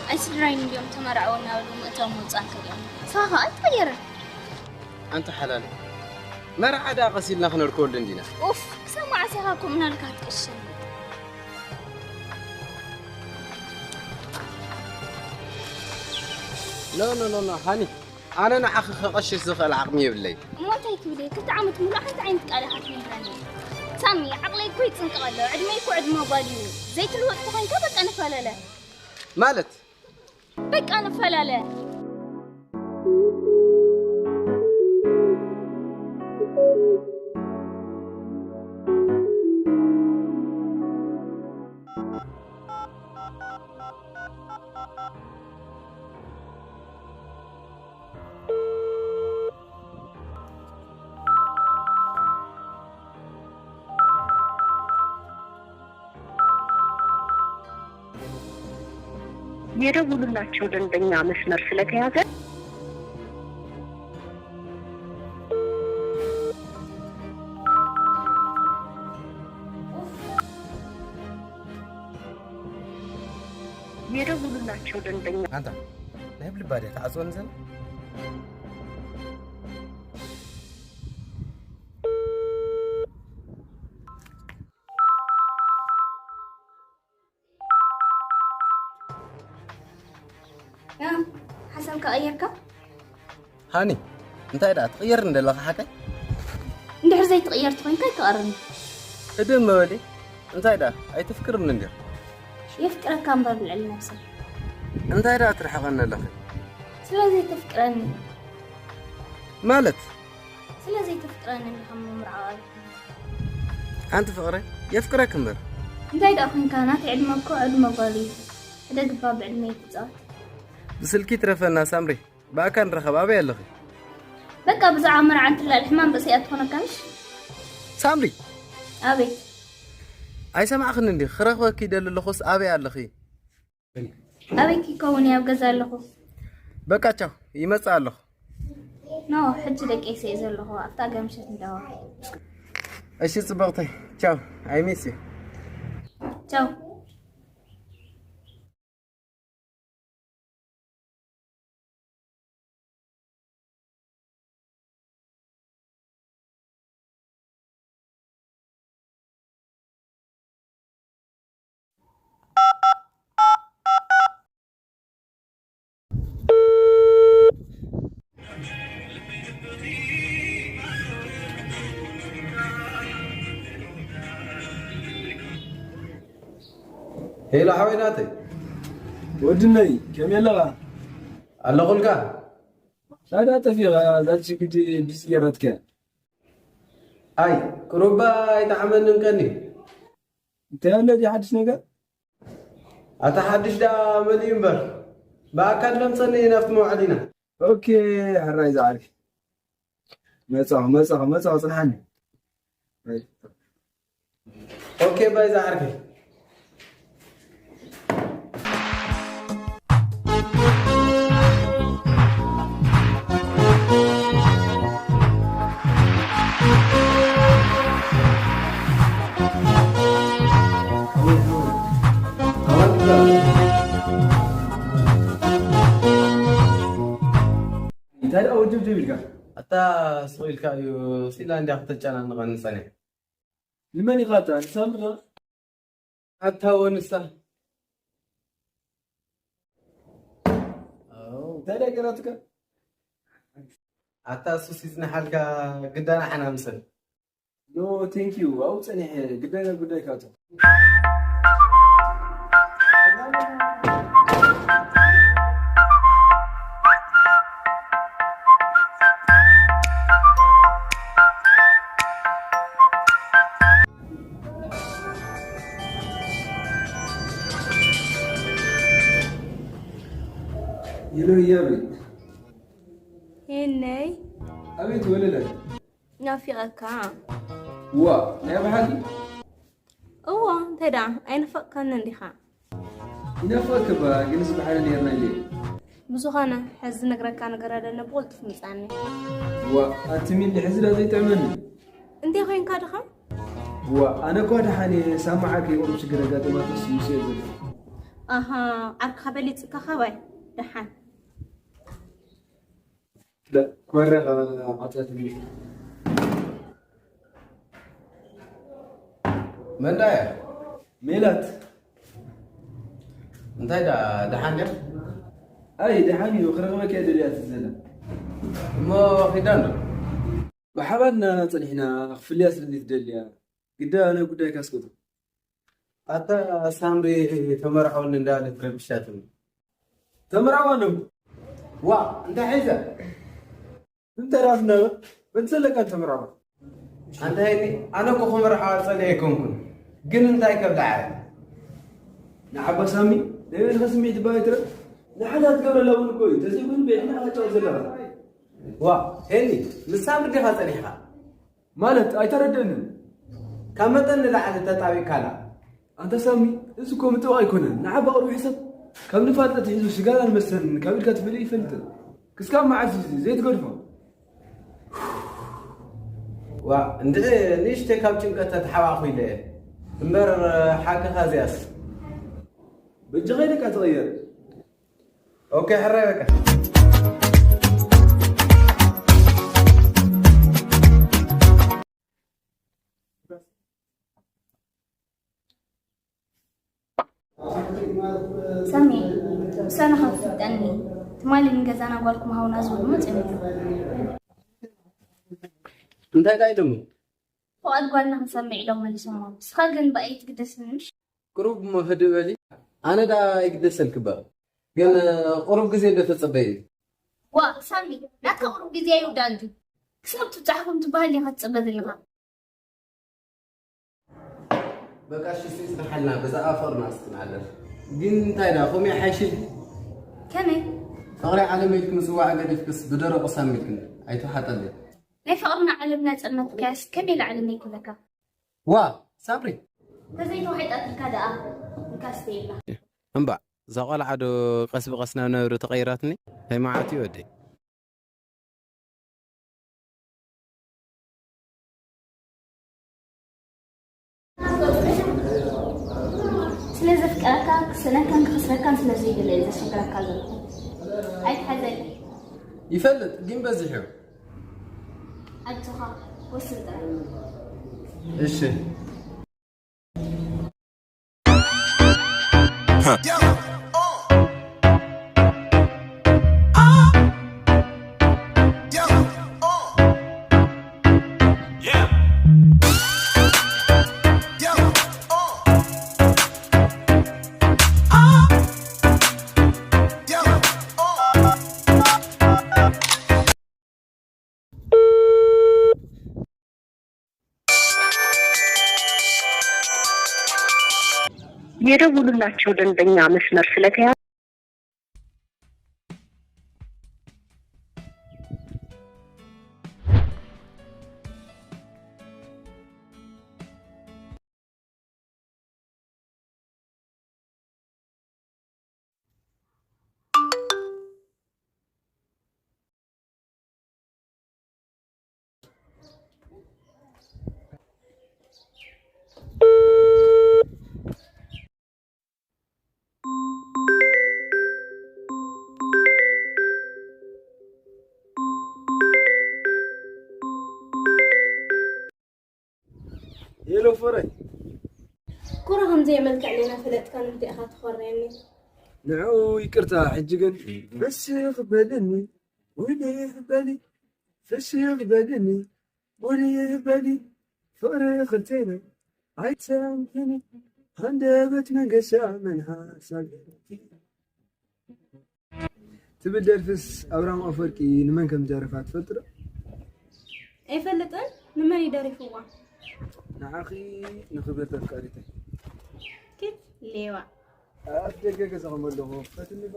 ኣይ ስድራይን እንዲዮም ተመርዓወና በሉ ምእታው ምውፃእ ከሪኦም። ንስኻ ኸዓ ኣይትቕየርን። ኣንቲ ሓላል፣ መርዓ ደኣ ቀስ ኢልና ክነልክወሉ እንዲና። ኡፍ፣ ክሳብ መዓስ ኢኻ ከምኡ እናልካ ክትቅሽን? ኖ፣ ኖ፣ ኖ፣ ኖ፣ ሃኒ፣ ኣነ ንዓኺ ከቐሽሽ ዝኽእል ዓቕሚ የብለይ። እሞ እንታይ ትብል እየ? ክልተ ዓመት ሙሉእ ሓንቲ ዓይነት ቃል ኢኻ ትነግረኒ። ሳሚ፣ ዓቕለይ እኮ ይጽንቀቕ ኣሎ። ዕድመይ እኮ ዕድመ ጓል እዩ። ዘይትልወጥ ተኾይንካ በቃ ንፈላለ። ማለት? በቃ ንፈላለ። የደውሉላቸው ደንበኛ መስመር ስለተያዘ። የደውሉላቸው ደንበኛ ኣንታ ናይ ብልባ ድያ ተዓፅወኒ ዘላ? ያ፣ ሓሳብካ ቀየርካ? ሃኒ፣ እንታይ ደኣ ትቕየር እንደለኻ ሓቀይ? እንድሕር ዘይትቕየር ተኾይንካ ኣይትቐርኒ። እድም መበሊ፣ እንታይ ደኣ ኣይትፍቅርኒ እንዲኻ? የፍቅረካ እምበር ልዕሊ ነብሰይ። እንታይ ደኣ ትርሕቐኒ ኣለኺ? ስለ ዘይተፍቅረኒ። ማለት? ስለ ዘይተፍቅረኒ እንዲኻ እሞ ምርዓው ኣብልካ። ኣንቲ ፍቕረይ፣ የፍቅረክ እምበር። እንታይ ደኣ ኮንካ? ናተይ ዕድመ እኮ ዕድመ ጓል እዩ። ሕደግባ ብዕድመ ይትጻወት። ብስልኪ ትረፈና ሳምሪ፣ ብኣካል ንራኸብ። ኣበይ ኣለኺ? በቃ ብዛዕባ መርዓ እንትላል ሕማም ርእሲ እያ ትኾነካ ምሽ? ሳምሪ! ኣቤት። ኣይሰማዕኽን እንዲ? ክረኽበኪ ይደሊ ኣለኹስ ኣበይ ኣለኺ? ኣበይ ክከውን እየ ኣብ ገዛ ኣለኹ። በቃ ቻው፣ ይመጽእ ኣለኹ። ኖ፣ ሕጂ ደቂሰ እየ ዘለኹ፣ ኣብታ ገምሸት እንዳዋ። እሺ ጽብቕተይ፣ ቻው፣ I miss you። ቻው። ሄሎ ሓወይ ናተይ። ወድነይ፣ ከመይ ኣለኻ? ኣለኹልካ። ናዳ ጠፊኻ፣ እዛ ችግዲ ቢዚ ገይራትካ። ኣይ፣ ቅሩባ ኣይጠዓመንን ቀኒ። እንታይ ኣሎ ድዩ ሓድሽ ነገር? ኣታ ሓድሽ ደኣ መሊኡ እምበር። ብኣካል ደምጸኒ ናብቲ መውዓሊና። ኦኬ፣ ሕራይ ዝዓርፊ። መጻኹ፣ መጻኹ፣ መጻኹ፣ ጽንሓኒ። ኦኬ፣ ባይ ዝዓርከይ። እንታይ ደኣ ወጀብጀብ ኢልካ? ኣታ ስቕ ኢልካ እዩ፣ ስኢላ እንድያ ክተጨናንቐኒ ጸኒሓ። ንመን ኢኻ ኣታ? ንሳምሪ ዶ? ኣታ ወንሳ። ኣው። እንታይ ደኣ ገራትካ? ኣታ እሱስ ይጽንሓልካ፣ ግዳ ንዓና ምሰል። ኖ፣ ቴንክ ዩ። ኣብኡ ጸኒሐ፣ ግዳ ናብ ጉዳይካ ኣቶ። ሄሎ ህያበይ። ሄነይ። ኣቤት ወለለ። ናፊቐካ። ዋ፣ ናይ ብሓቂ? እዎ፣ እንታይ ደኣ ኣይነፈቕካንን ዲኻ? ይነፍቐኪ እባ፣ ግን እዚ ብሓደ ነይርና ኢለ። ብዝኾነ፣ ሕዚ ዝነግረካ ነገር ኣለኒ፣ ብቕልጡፍ ምጻኒ። ዋ፣ ኣቲ ሚሊ፣ ሕዚ ደኣ ዘይጥዕመኒ። እንታይ ኮይንካ ድኻ? ዋ፣ ኣነ እኳ ደሓን እየ፣ ሳማዓ ከይቆም ሽግር ኣጋጢማትስ ምስ እየ ዘለኹ። ኣሃ፣ ዓርክኻ በሊጽካ ካባይ? ደሓን። لا، ኮረ ዓታት መንዳ እያ? ሜላት። እንታይ ዳ ደሓን ድያ? ኣይ ደሓን እዩ፣ ክረኽበካ እየ ደልያ ትዘላ። እሞ ኺዳ እንዶ? ብሓባር ኢና ጸኒሕና ክፍልያ ስለ ዘይትደልያ ግዳ ናይ ጉዳይካ ኣስከቶ። ኣታ ሳምሪ ተመርዓወኒ እንዳበለት ረብሻትኒ። ተመርዓዋ ኣለኹ። ዋ እንታይ ሒዘ? እንተ ራፍና በትሰለካ ተመርዓዋ። ኣንታ ሄኒ ኣነ እኮ ክምርዓዋ ጸኒሐ ኣይኮንኩን፣ ግን እንታይ ከብልዓ እየ? ንዓባ ሳሚ ናይ በልኻ ስምዒት እባ ኣይትረብ። ንሓዳ ትገብረላ እውን እኮ እዩ። ተዘይኮይኑ በይዕና ኣጫው ዘለኻ። ዋ ሄኒ ምስ ሳምሪ ዲኻ ጸኒሕኻ? ማለት ኣይተረደንን። ካብ መጠን ንላዕሊ ተጣቢቕካላ። ኣንታ ሳሚ፣ እዚ እኮ ምጥባቕ ኣይኮነን። ንዓባ ቅሩብ ሕሰብ። ካብ ንፋልጠት ሒዙ ሽጋራን መስተን ካብ ኢድካ ትፈልዮ ይፈልጥን። ክስካብ መዓስ እዩ ዘይትገድፎ? ዋ እንድዒ ንእሽተይ ካብ ጭንቀት ተተሓባእኹ ኢለ እየ እምበር ሓቅኻ እዚኣስ። በጃኻ ኢለካ ተቐየር። ኦኬ ሕራይ በቃ። ሳሚ፣ ምሳና ከም ትፍልጠኒ ትማሊ ንገዛና ጓልኩም ሃውና ዝብሉ መፅዮም። እንታይ ዳ ኢሎሞ? ፍቓድ ጓልና ክንሰምዕ ኢሎም መሊሶሞ። ንስኻ ግን ብኣይ ትግደስኒ ምሽ? ቅሩብ እሞ ህድእ በሊ። ኣነ ዳ ይግደሰልኪ እባ። ግን ቅሩብ ግዜ እንዶ ተጸበይ። ዋ ሳሚ፣ ናትካ ቅሩብ ግዜ ይውዳል ድዩ? ክሳብ ትብጻሕኩም ትበሃል ዲኻ ትጽበ ዘለኻ? በቃ እሺ እስቲ ጽንሓልና በዛ ኣፈርና እስቲ ንዓለፍ። ግን እንታይ ዳ ከምኡ ይሓይሽልኪ? ከመይ? ፍቕሪ ዓለም ኢልኪ ምጽዋዕ ገዲፍክስ ብደረቑ ሳሚ ኢልክኒ ኣይትውሓጠለይ። ናይ ፍቕርና ዓለምና ጸልመትካያስ ከመይ ኢለ ዓለመይ ክብለካ? ዋ ሳምሪ ተዘይተዋሒጣትልካ ደኣ እንካስተየላ። እምባእ እዛ ቆልዓ ዶ ቀስ ብቐስ ናብ ነብሪ ተቐይራትኒ? እንታይ መዓት እዩ ወደይ? ስለ ዘፍቀረካ ክስእነካን ክኸስረካን ስለ ዘይደለ እየ ዘሸግረካ ዘለኹ። ኣይትሓዘኒ። ይፈልጥ ግን በዚሕ እዩ። ኣጆኻ ወስን ጥራይ። እሺ የደወሉላቸው ደንበኛ መስመር ስለተያዘ ሄሎ ፈረይ። ኩረ ከምዘየመልክዕ ሌና ፈለጥካ ንምንታይ ኢኻ ትኾርየኒ? ንዑ ይቅርታ ሕጂ ግን ፍስኽ በልኒ ወደይ በሊ ፍስኽ በልኒ ወደይ በሊ ፍቕሪ ክልቴና ኣይትሰምሕኒ ሃንደበት መንገሻ መን ሓሳብ ትብል ደርፍስ ኣብርሃም ኣፈወርቂ ንመን ከም ዝደረፋ ትፈልጥ ዶ? ኣይፈልጥን። ንመን እዩ ደሪፍዋ? ንዓኺ ንኽብርቲ ኣፍቃሪተይ። ኪድ ሌባ። ኣብ ደገ ገዛ ከም ኣለኹ ፈትኒ ባ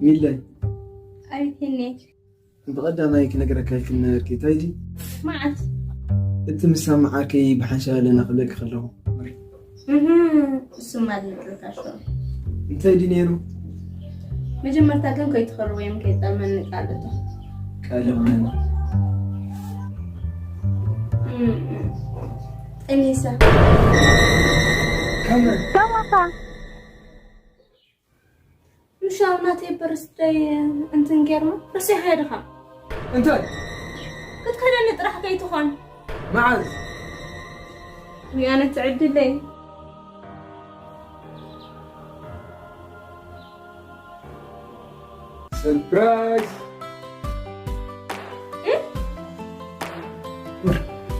ሚለይ። ኣቤት ሄኒ። ብቐዳማይ ክነግረካ ኢልክኒ ነበርኪ፣ እንታይ ድዩ? መዓት? እቲ ምስ ሳሚ ዓርከይ ብሓንሳብ ኣለና ክብለኪ ከለኹ። እህ፣ እሱማ ልጥልካ ሽሮ። እንታይ ድዩ ነይሩ? መጀመርታ ግን ከይትኸርቦ እዮም ከይጠልመኒ ቃል እቶ። ቃል ይቕመኒ። እም፣ እም። ጠኒሰ። ከመይ? ተማኻ። ምሻው ናተይ በርስደይ እንትን ጌርና ረሲሓ ድኻ? እንታይ? ክትከደኒ ጥራሕ ከይትኾን። መዓዝ? ውያነ ትዕድለይ። ሰርፕራይዝ! እም?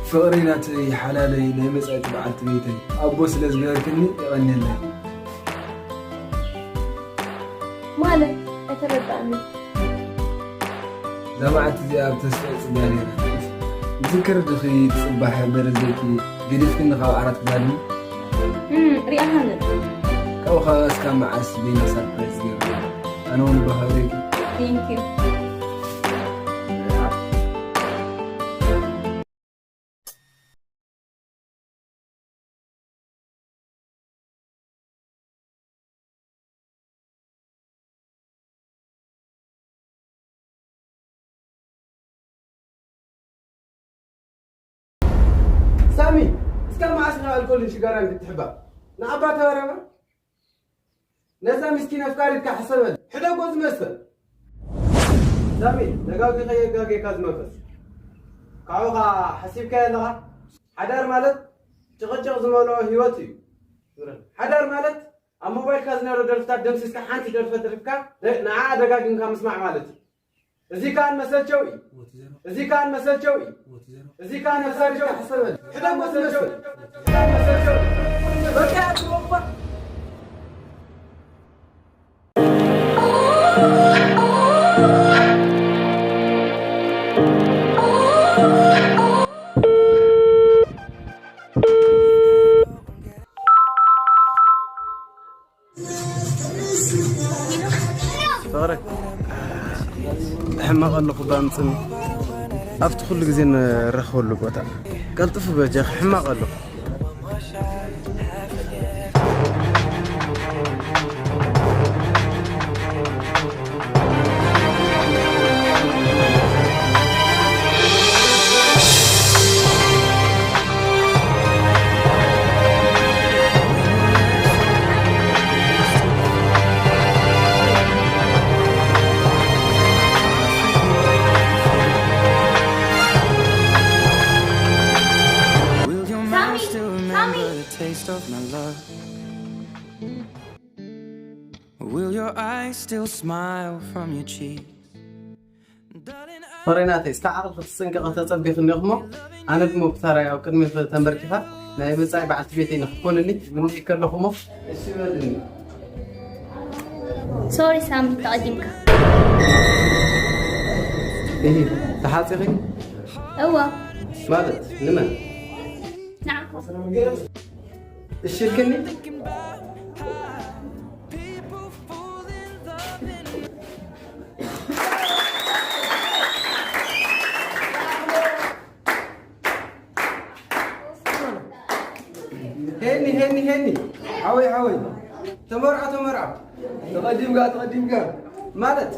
ፍቕሪ ናተይ ሓላለይ ናይ መጻኢት በዓልቲ ቤተይ ኣቦ ስለ ዝገበርክኒ የቐንየለይ። ማለት ኣይተረዳእኒ። እዛ መዓልቲ እዚኣ ብተስፋ ይጽበያ ነይረ። ዝክር ድኺ ጽባሕ በረዘይቲ ገዲፍክኒ ካብ ዓራት ክዳድኒ? እም፣ ሪኣሃኒ። ካብኡ ኸኣ እስካብ መዓስ በይና ሰርፕራይዝ ገይሩ? ኣነ እውን ብኽብረይቲ። Thank you። ሳሚ፣ እስካብ መዓስ ኢኻ ኣልኮልን ሽጋራን ክትሕባእ? ንዓባ ተባረባ። ነዛ ምስኪን ኣፍቃሪትካ ሕሰበል። ሕደጎ ዝመስል። ሳሚ፣ ደጋጊ ከየጋጌካ ዝመንፈስ። ካብኡ ኸዓ ሓሲብካዮ ኣለኻ? ሓዳር ማለት ጭቕጭቕ ዝመልኦ ህይወት እዩ። ሓዳር ማለት ኣብ ሞባይልካ ዝነበረ ደርፍታት ደምሲስካ ሓንቲ ደርፊ ኣትሪፍካ ደ-፣ ንዓኣ ደጋጊምካ ምስማዕ ማለት እዩ። እዚ ከኣ መሰልቸው እዩ። እዚ ከኣ መሰልቸው እዩ። እዚ ከኣ መሰልቸው እዩ። ሕደጎ ዝመስል። በቃ ኣትወባ። ፍቕረይ፣ ሕማቕ ኣለኹ ባምፅኒ ኣብቲ ኩሉ ግዜ ንረኸበሉ ቦታ ቀልጥፉ በጃ። ሕማቕ ኣለኹ። Will your mouth still remember the taste of my love? Will your eyes still smile from your cheeks? ፍቕረይ ናተይ፣ እስካብ ዓቕሊ ክትስንቀቒ ተጸቢኽኒ ኢኹሞ፣ ኣነ ድማ ብታራይ ኣብ ቅድሚ ተንበርኪኻ ናይ መጻኢ በዓልቲ ቤተይ ንኽትኮንኒ ምንኢኪ ኣለኹሞ። እሺ በልኒ። ሶሪ ሳሚ፣ ተቐዲምካ። እሂ፣ ተሓጺኺ? እወ። ማለት ንመን? ንዓኻ። እሺ ኢልክኒ? ሄኒ፣ ሄኒ፣ ሄኒ። ሓወይ፣ ሓወይ። ተመርዖ፣ ተመርዖ። ተቐዲምካ፣ ተቐዲምካ። ማለት